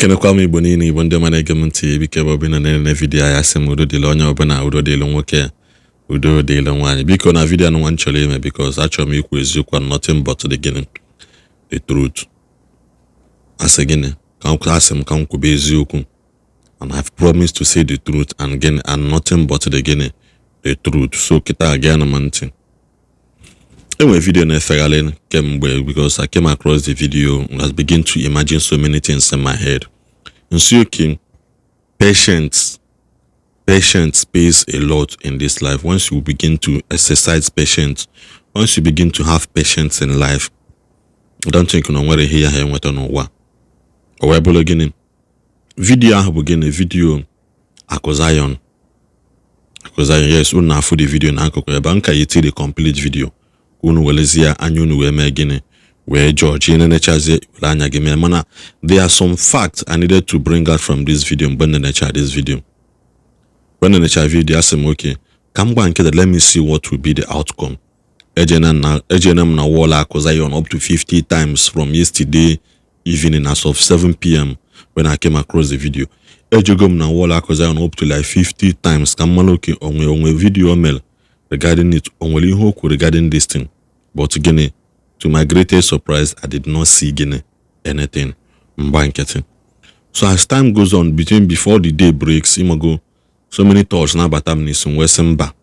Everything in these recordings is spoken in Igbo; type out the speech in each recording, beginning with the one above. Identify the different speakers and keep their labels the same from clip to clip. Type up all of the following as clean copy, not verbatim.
Speaker 1: Ekenekwa m Igbo niile, Igbo ndị ọma na-ege m ntị. Biko, ebe ọbụla na-ele video ya, sị m udo dịrị onye ọbụla, udo dịrị nwoke, udo dịrị nwaanyị. Biko, na video nwa m chọrọ ime, because achọrọ m ikwu eziokwu and nothing but the gịnị, the truth. Asị gịnị ka m asị m ka m kwube eziokwu, and I've promised to say the truth and gịnị, and nothing but the gịnị, the truth. So kịta, geenụ m ntị. Enwere video na-efegharị kemgbe, because I came across the video and I begin to imagine so many things in my head. Nsi, okay, patience, patience pays a lot in this life. Once you begin to exercise patience, once you begin to have patience in life, I don't think na o nwere ihe ya ha enweta n'ụwa. O wee bụrụ gịnị? Video ahụ bụ gịnị? Video Akụ Zion. Akụ Zion, yes, unu na-afụ the video n'akụkụ ebe a. Nka ya eti the complete video ka unu werezie anya unu wee mee gịnị, wee judge. Nenechazie, were anya gị mee. Mana there are some facts I needed to bring out from this video. Mgbe nenecha this video, when nenecha video, asị m, okay, ka m gwa nke that, let me see what will be the outcome. Ejena m na wall Akụ Zion up to 50 times from yesterday evening as of 7 p.m. when I came across the video. Ejego m na wall Akụ Zion up to like 50 times ka m mara, okay, onwe video o mere regarding it, o nwere ihe o kwuru regarding this thing. But gịnị? To my greatest surprise, I did not see gịnị, anything. Mgba nkịtị. So as time goes on, between before the day breaks, imago, so many thoughts na-abata m n'isi. M wee sị mba,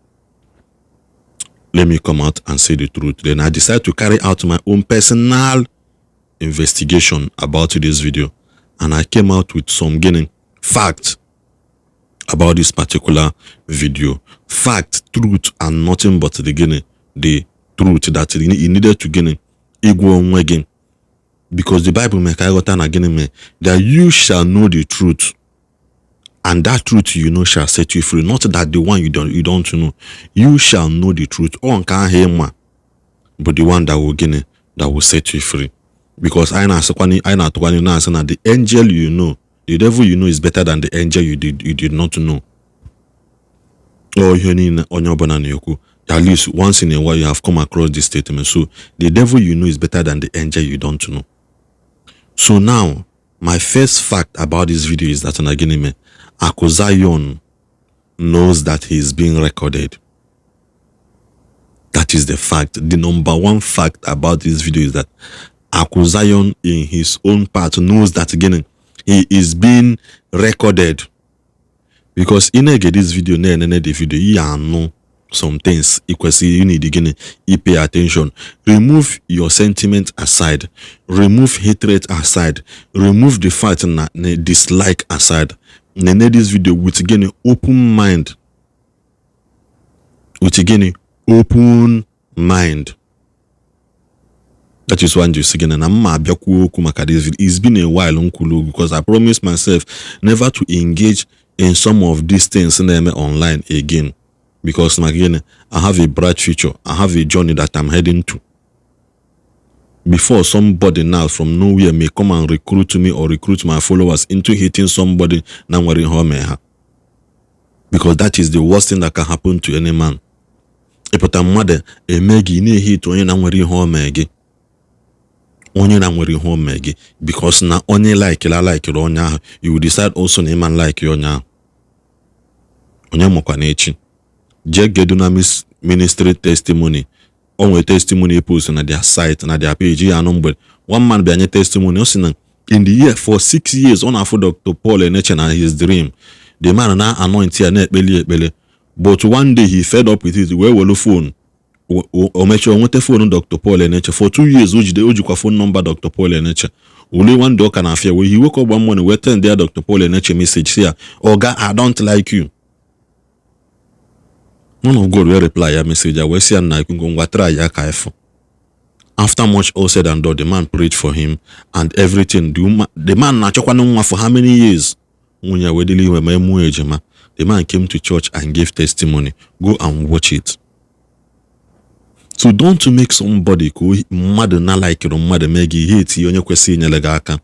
Speaker 1: let me come out and say the truth. Then I decide to carry out my own personal investigation about this video, and I came out with some gịnị, fact about this particular video. Fact, truth and nothing but the gịnị, the truth that you needed to gịnị, ịgwa onwe gị, because the Bible mee ka anyị ghọta na gịnị mee, that you shall know the truth, and that truth you know shall set you free. Not that the one you don't know. You shall know the truth. Ọ nke ahụ ịma bụ the one that will gịnị, that will set you free, because anyị na-asịkwa, anyị na-atụkwanye na-asị na the angel you know, the devil you know is better than the angel you did not know. Ọ ihe niile onye ọbụla na-ekwu, at least once in a while you have come across this statement. So the devil you know is better than the angel you don't know. So now, my first fact about this video is that na gịnị mee, Akụ Zion knows that he is being recorded. That is the fact. The number one fact about this video is that Akụ Zion in his own part knows that gịnị, he is being recorded, because ị na-ege this video, na-enene the video, ị anụ some things ị kwesịrị, you need gịnị, ị pay attention. Remove your sentiment aside, remove hatred aside, remove the fact na dislike aside. Nene this video with gịnị, open mind, with gịnị, open mind. That is why you sị gịnị na mma abịakwuo okwu maka this video. It's been a while m kwuru, because I promised myself never to engage in some of these things na-eme online again, because maka gịnị? I have a bright future. I have a journey that I'm heading to. Before somebody now from nowhere may come and recruit me or recruit my followers into hating somebody na nwere ihe o mee ha, because that is the worst thing that can happen to any man. Ịpụta mmadụ eme gị na-ehate onye na nwere ihe o mee gị, onye na nwere ihe o mee gị, because na onye likeri alikeri onye ahụ, you will decide also na ịma like onye ahụ. Onye makwa na echi jee gee Dunamis Ministry testimony. O nwere testimony post na their site, na their page ya. Anụ mgbe one man bịa nye testimony, ọ sị na in the year, for 6 years, ọ na-afụ Dr. Paul Eneche na his dream. The man na anoint ya, na-ekpeli ekpele, but one day he fed up with it, wee welu phone. O mechaa, o nweta phone Dr. Paul Eneche. For 2 years o jide, o jikwa phone number Dr. Paul Eneche. Ule one day ọ ka na-afịa wee, he wake up one morning, wee send there Dr. Paul Eneche message, say ya, "Oga, I don't like you." Man of God wee reply ya message ya, wee sị ya na ngwa, ngwa, try ya ka ịfụ. After much all said and done, the man prayed for him and everything. The man na-achọkwanụ nwa for how many years. Nwunye ya wee dịrị ime ma emuo ejima. The man came to church and gave testimony. Go and watch it. So don't make somebody ka mmadụ na likere mmadụ mee gị ihe etinye onye kwesịrị inyere gị aka.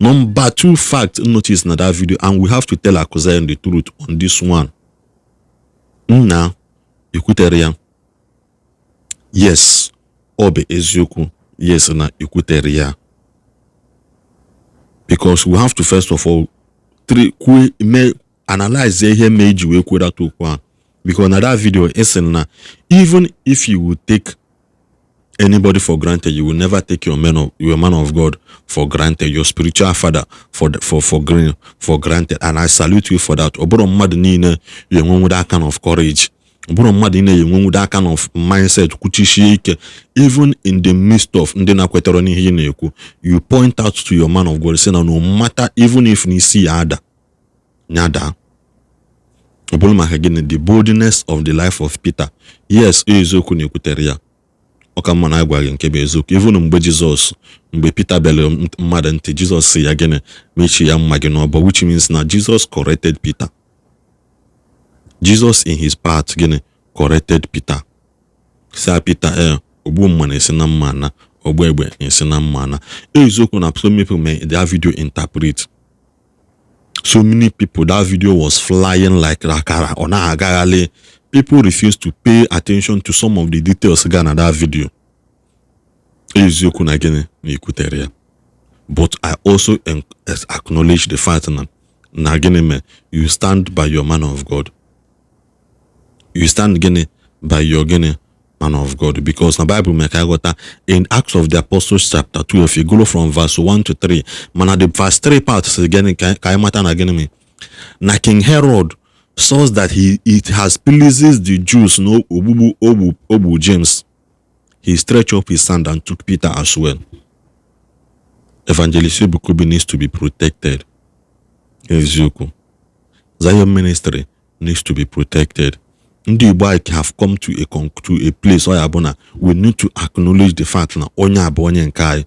Speaker 1: Number two fact notice na that video, and we have to tell Akụ Zion the truth on this one. Nna ekwutere ya, yes, ọ bụ eziokwu, yes, na ekwutere ya. Because we have to first of all three kwue mee analyze ihe mee iji wee kwuo that okwu ahụ, because na that video ị na even if you will take anybody for granted, you will never take your man of God for granted, your spiritual father for granted, and I salute you for that. Ọ bụrụ mmadụ niile ya enwenwu that kind of courage, ọ bụrụ mmadụ niile ya enwenwu that kind of mindset, kwuchisie ike even in the midst of ndị na-kwetara n'ihe ị na-ekwu. You point out to your man of God, say na no matter, even if n'isi ya ada ya daa. Ọ bụrụ maka gịnị? The boldness of the life of Peter. Yes, eziokwu na-ekwutere ya, ọ ka mma na agwa gị nke bụ eziokwu. Even mgbe Jizọs, mgbe Peter bịara mmadụ ntị, Jizọs si ya gịnị? Mechie ya mma gị n'ọbọ, which means na Jesus corrected Peter. Jesus in his part gịnị? Corrected Peter, si Peter, ee, ogbu mma na-esi na mma na ogbu egbe na-esi na mma na. Eziokwu na so many people may that video interpret, so many people, that video was flying like akara, ọ na-agagharị. People refuse to pay attention to some of the details ga na that video. Eziokwu na gịnị na ekwutere ya, but I also acknowledge the fact na gịnị mee, you stand by your man of God. You stand gịnị? By your gịnị? Man of God. Because na Bible mee ka anyị ghọta in Acts of the Apostles chapter 12, you go from verse 1 to 3, mana the verse 3 part sị gịnị? Ka anyị mata na gịnị mee na King Herod saw that he it has pleases the Jews no ogbugbu ogbu ogbu James, he stretched up his hand and took Peter as well. Evangelist Ebuka Obi needs to be protected. Eziokwu, Zion Ministry needs to be protected. Ndị Igbo anyị have come to a place ọ ya bụ na we need to acknowledge the fact na onye a bụ onye nke anyị,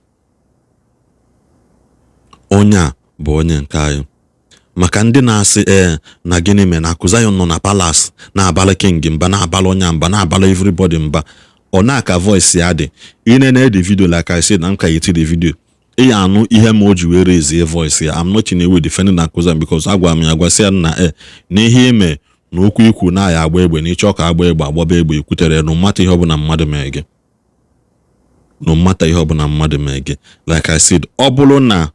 Speaker 1: onye a bụ onye nke anyị. Maka ndị na-asị ee na gịnị mere na Akụ Zion nọ na palace na-abalị king mba, na-abalị onye mba, na-abalị everybody mba, ọ na-aka voice ya dị. Ị the video, like I said, na m ka eti the video, ị ya anụ ihe ma o ji wee raise voice ya. I'm not in a way defending Akụ Zion, because agwara m ya, gwasị ya na e na ihe ime na okwu ikwu na ya agba egbe na ịchọ ka agba egbe agbaba egbe, ekwutere no matter ihe ọbụla mmadụ mee gị, no matter ihe ọbụla mmadụ mee gị. Like I said, ọ bụrụ na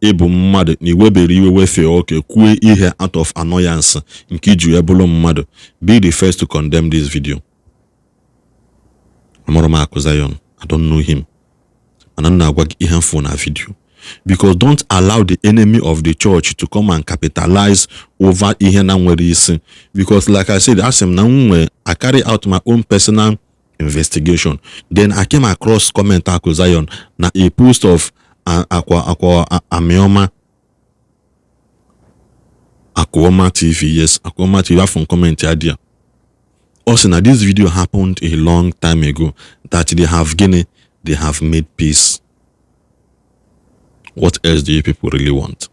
Speaker 1: ị bụ mmadụ na iwebere iwe wefee oke kwuo ihe out of annoyance nke iji wee bụrụ mmadụ, be the first to condemn this video. Amụrụ m Akụ Zion, I don't know him, mana m na-agwa gị ihe mfụ na video, because don't allow the enemy of the church to come and capitalize over ihe na nwere isi. Because like I said, asị m na m nwee, I carry out my own personal investigation, then I came across comment Akụ Zion na a post of akwa Amioma Akuoma TV. Yes, Akuoma TV. Afọ comment ya dị ya, ọ sị na this video happened a long time ago, that they have gịnị? They have made peace. What else do you people really want?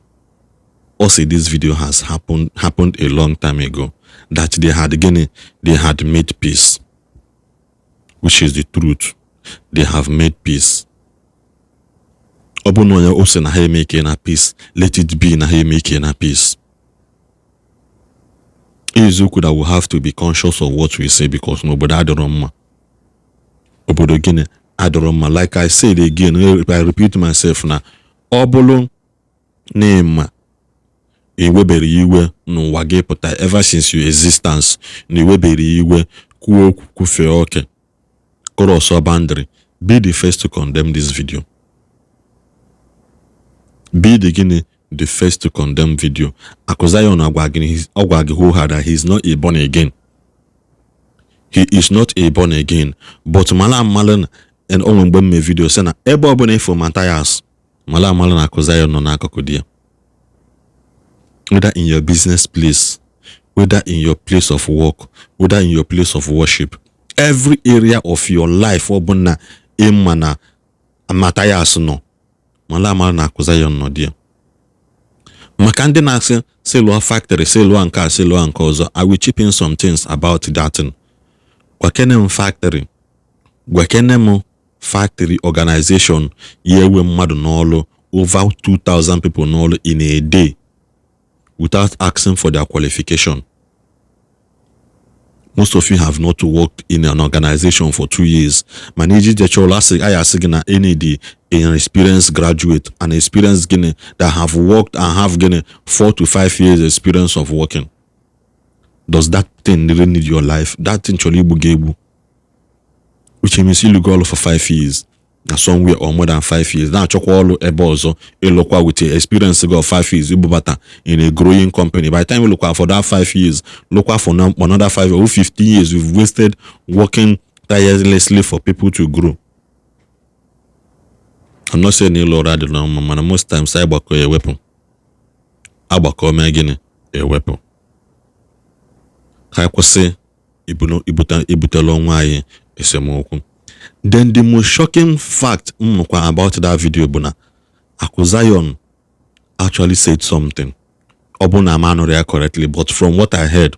Speaker 1: Ọ sị this video has happened a long time ago, that they had gịnị? They had made peace, which is the truth. They have made peace. Ọ bụ na onye o sị na ha eme ike na peace, let it be na ha eme ike na peace. Eziokwu that we have to be conscious of what we say, because n'obodo adịrọ mma, obodo gịnị adịrọ mma. Like I said again, I repeat myself, na ọ bụrụ na ịma ewebere iwe n'ụwa gị pụta, ever since your existence, na ewebere iwe kwuo okwu kwufee oke, cross boundary, be the first to condemn this video. Be the gịnị? The first to condemn video. Akụ Zion agwa gị, ọ gwa gị hoo ha that he is not a born again. He is not a born again, but mala amala na onwe mgbe mme video sị na ebe ọbụla ifo Matthias, mala amala na Akụ Zion nọ n'akụkụ di ya. Whether in your business place, whether in your place of work, whether in your place of worship, every area of your life ọbụla ịma na Matthias nọ, mala amala na Akụ Zion nọ di ya. Maka ndị na-asị sị lụọ factory, sị lụọ nke a, sị lụọ nke ọzọ, I will chip in some things about that thing. Gwakene m factory, gwakene m factory organization ya ewe mmadụ n'ọlụ, over 2000 people n'ọlụ in a day without asking for their qualification. Most of you have not worked in an organization for 2 years, mana iji jecha ụlọ asị anyị asị gị na ị need an experienced graduate, an experienced gịnị, that have worked and have gịnị, 4 to 5 years experience of working. Does that thing really need your life? That thing chọrọ igbu gị egbu, which means ịlụgo ọrụ for 5 years na somewhere or more than 5 years, na-achọkwa ọrụ ebe ọzọ ịlụkwa with a experience gị of 5 years ibubata in a growing company. By the time ịlụkwa for that 5 years, lụkwa for another 5 or 15 years you've wasted working tirelessly for people to grow. I'm not saying ịlụ ọrụ adịrọ mma, mana most times anyị gbakọ ya ewepụ, agbakọ mee gịnị, ewepụ. Ka anyị kwụsị ibutela onwe anyị esemokwu. Then the most shocking fact m nụkwa about that video bụ na Aku Zion actually said something. Ọ bụ na m anụrụ ya correctly, but from what I heard,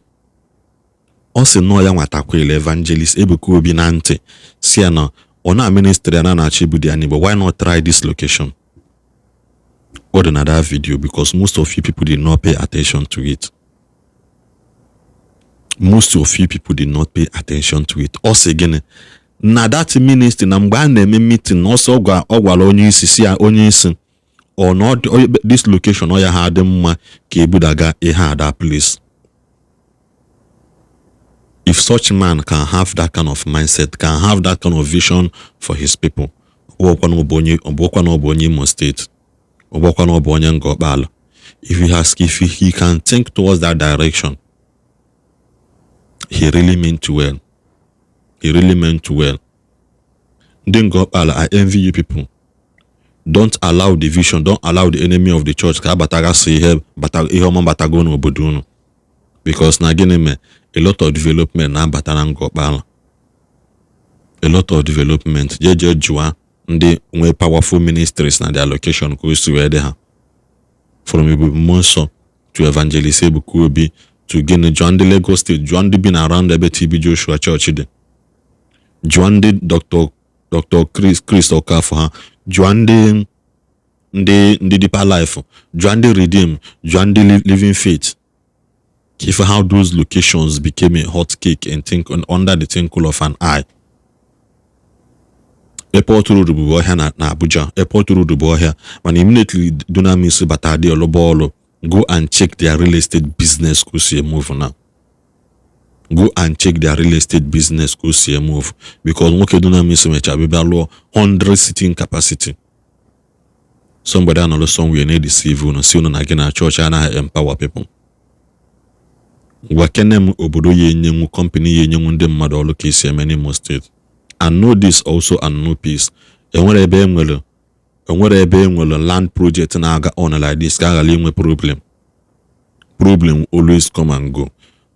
Speaker 1: ọ sị nọọ ya nwatakwele Evangelist Ebuka Obi na ntị si ya na ọ na ministry ya na na-achọ ibu ya n'Igbo, why not try this location? Ọ dị na that video, because most of you people did not pay attention to it. Most of you people did not pay attention to it. Ọ sị gịnị na that ministry, na mgbe a na-eme meeting na ọsọ ọ gwara onye isi si ya, onye isi ọ na this location ọ ya ha dị mma ka ebudaga ihe a that place. If such man can have that kind of mindset, can have that kind of vision for his people, ọ bụkwa na ọ bụ onye Imo State, ọ bụkwa na ọ bụ onye Ngor Okpala, if he can think towards that direction, he really meant well. He really meant well. Ndị Ngor Okpala, I envy you people. Don't allow division, don't allow the enemy of the church ka abatagasị ihe bata ihe ọma batago n'obodo unu, because na gịnị mee, a lot of development na-abata na Ngor Okpala, a lot of development. Jee jee jụọ ndị nwee powerful ministries na their location ka o si wee dị ha, from Ebube Mmụọ Nsọ to Evangelist Ebuka Obi to gịnị. Jụọ ndị Lagos State, jụọ ndị bi na around ebe TB Joshua church dị, jụọ ndị Dr. Chris Okafor ha, jụọ ndị Deeper Life, jụọ ndị Redeem, jụọ ndị Living Faith, if how those locations became a hot cake and think under the twinkle of an eye. Airport Road bụ ọhịa na Abuja. Airport Road bụ ọhịa, mana immediately Dunamis bata dị ọlụba ọlụ, go and check their real estate business ka o si move now. Go and check their real estate business ka o si move, because nwoke Dunamis mechara bịa lụọ 100 sitting capacity. Somebody anọrọ somewhere na-edeceive unu, si unu na gị na chọọchị anaghị empower people. Gwa kene m obodo ya enyenwu company, ya enyenwu ndị mmadụ ọrụ ka esi eme n'Imo State. And know this also and know peace, enwere ebe enwere land project na-aga on like this ka a ghara inwe problem. Problem will always come and go,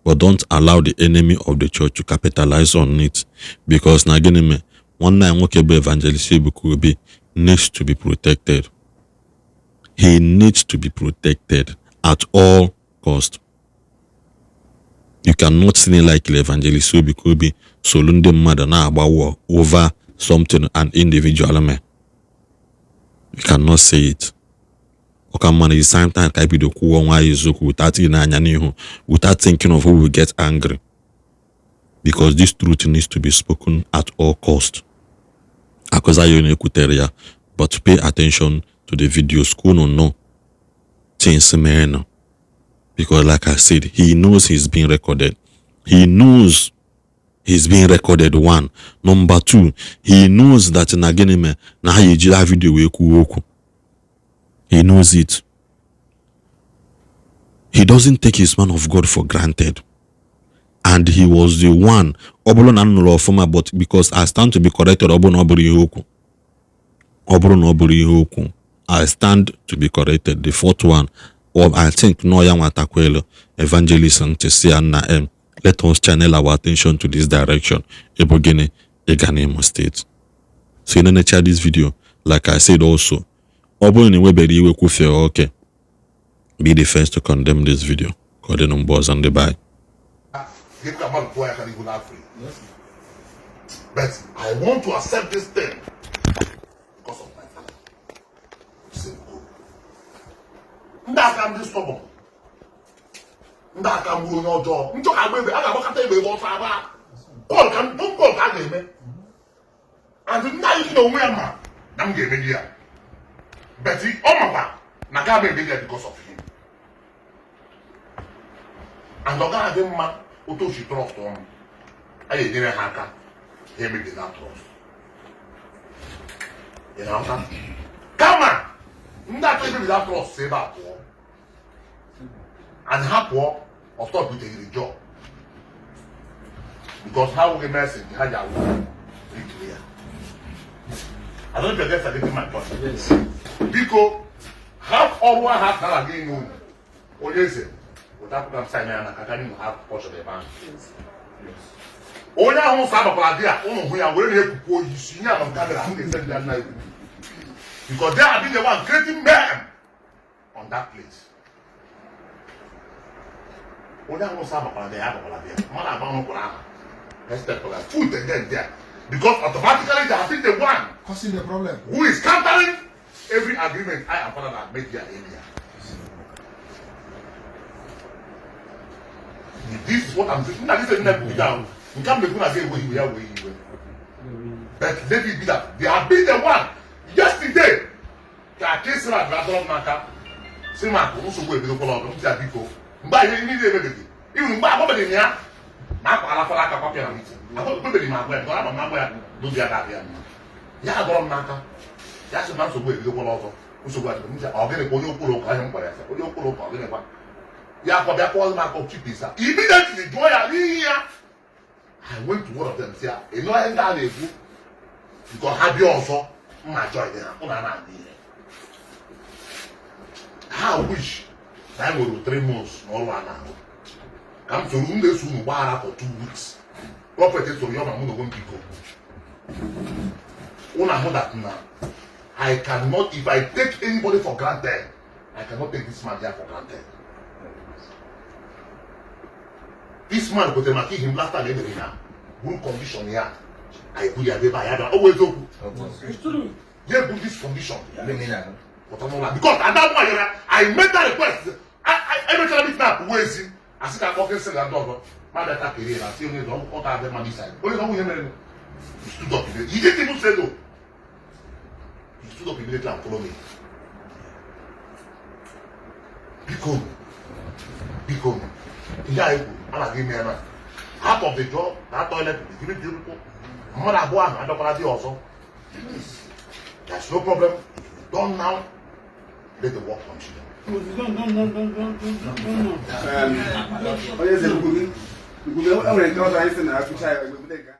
Speaker 1: but don't allow the enemy of the church to capitalize on it, because na gịnị mee, nwanne anyị nwoke bụ Evangelist Ebuka Obi needs to be protected. He needs to be protected at all cost. You cannot see like Evangelist Ebuka Obi solu ndị mmadụ na-agba war over something an individual mee. You cannot say it. Ọka mma na the same time ka anyị bido kwuo nwa anyị eziokwu without ile anya n'ihu, without thinking of who will get angry, because this truth needs to be spoken at all cost. Akụza ya na-ekwutere ya, but pay attention to the videos ka unu know things mere, because like I said, he knows he's being recorded. He knows he's being recorded, one. Number two, he knows that na gịnị mee na ha eji that video wee kwuo okwu. He knows it. He doesn't take his man of God for granted, and he was the one. Ọ bụrụ na m nụrụ ọfụma, but because I stand to be corrected, ọ bụrụ na ọ bụrụ ihe okwu, ọ bụrụ na ọ bụrụ ihe okwu, I stand to be corrected. The fourth one, or I think nọ ya nwatakwelu Evangelist ntị si ya nna m, let us channel our attention to this direction. Ebe gịnị ịga n'Imo State. So ị na-enecha this video, like I said also, ọ bụrụ na ị nwebere iwe kwufee oke, be the first to condemn this video. Ka ọ dị na mgbe ọzọ, ndị be anyị.
Speaker 2: Give a man boy I can even have free. But I want to accept this thing because of my father. Say, go. Ndị aka ndị stubborn. Ndị aka ka m bụrụ onye ọjọọ, njọ ka agba egbe, a ga-agbakọta egbe ebe ọsọ agba call ka phone call ka a ga-eme. And nna anyị na onwe ya ma na m ga-emeli ya, but ọ makwa na ga m emeli ya because of him, and ọ gaghị adị mma otu o si trust ọnụ a ga-enyere ha aka ha emebi na trust. Ị na-aghọta? Kama ndị atọ emebi na trust si ebe a pụọ, and ha pụọ, ọ stop the job, because ha awụghị message ha ji awụ bricklayer. I don't know if you guys are getting my point.
Speaker 3: Yes.
Speaker 2: Biko, ha ọrụ ahụ akara gị nye unu, onye eze weta akwụkwọ m sign ya na aka anyị ha portion ebe ahụ. Onye ahụ nsọ abakwara di a ụnụ hụ ya were na-ekupu oyi isi nye ama camera m ga-ese ndị nna ikwu, because they have been the one creating mayhem on that place. Onye ahụ nsọ abakwara di ya, abakwara di ya, mmadụ agba ahụ kwara aha step foot again there, because automatically they have been the one
Speaker 4: causing the problem,
Speaker 2: who is countering every agreement I and father have made here earlier. This is what I'm saying. Nna gị sị nna ekwugide ahụ. Nke a mekwu na gị ewe iwe ya wee iwe. But let it be that they have been the one yesterday ka kesịrị abịa dọrọ m n'aka si m akụ nsogbu ebidokwala ọdụ m si ya biko mgbe anyị niile emebeghị iwu mgbe agbabeghị m ya ma akwa alakwala aka kwapịa na ntị agbabeghị m agwa ya nke ọ ama m agwa ya n'obi ya ga-abịa mma ya dọrọ m n'aka ya sị na nsogbu ebidokwala ọzọ nsogbu adịghị m sị ọ gịnịkwa onye okpuru ụka ahụ m gwara ya sị onye okpuru ụka ọ gịnịkwa ya akwa bịa kpọọ m akọ chipisa immediately jụọ ya n'ihi ya. I went to one of them sị ya ị nụ ihe ndị a na-ekwu nke ha bịa ọzọ mma join ha ụna na-adị ihe ha wish na anyị nwere 3 months n'ọrụ a na-arụ ka m soro m na-eso unu gbaghara for 2 weeks. Prophet soro ya ma mụ na onwe m biko unu ahụ that na I cannot, if I take anybody for granted, I cannot take this man here for granted. This man kwetere maka ihe m last time emere ya buru condition ya anyị buru ya ebe a ya bịa ọ bụ eziokwu ya ebu this condition pụta n'ụlọ because ada nwaanyị ya I made that request. Emechara meeting na pụwa ezi asị ka akpọ kịsị na ndị ọzọ mmadụ ata kere na asị onye ọ ga-adị mma n'isi anyị onye ọgwụ ihe mere. He stood up immediately. He didn't even say no. He stood up immediately and follow me. Biko, biko, ihe anyị kwuru anaghị ime ya na half of the job na toilet will be given to you people. Mmadụ abụọ ahụ adọkwara dị ọzọ. There's no problem. If you done now, let the work continue.
Speaker 5: Onye eze, Lukwubi, Lukwubi, e nwere nke ọzọ anyị sị na akụcha ya ebute nke.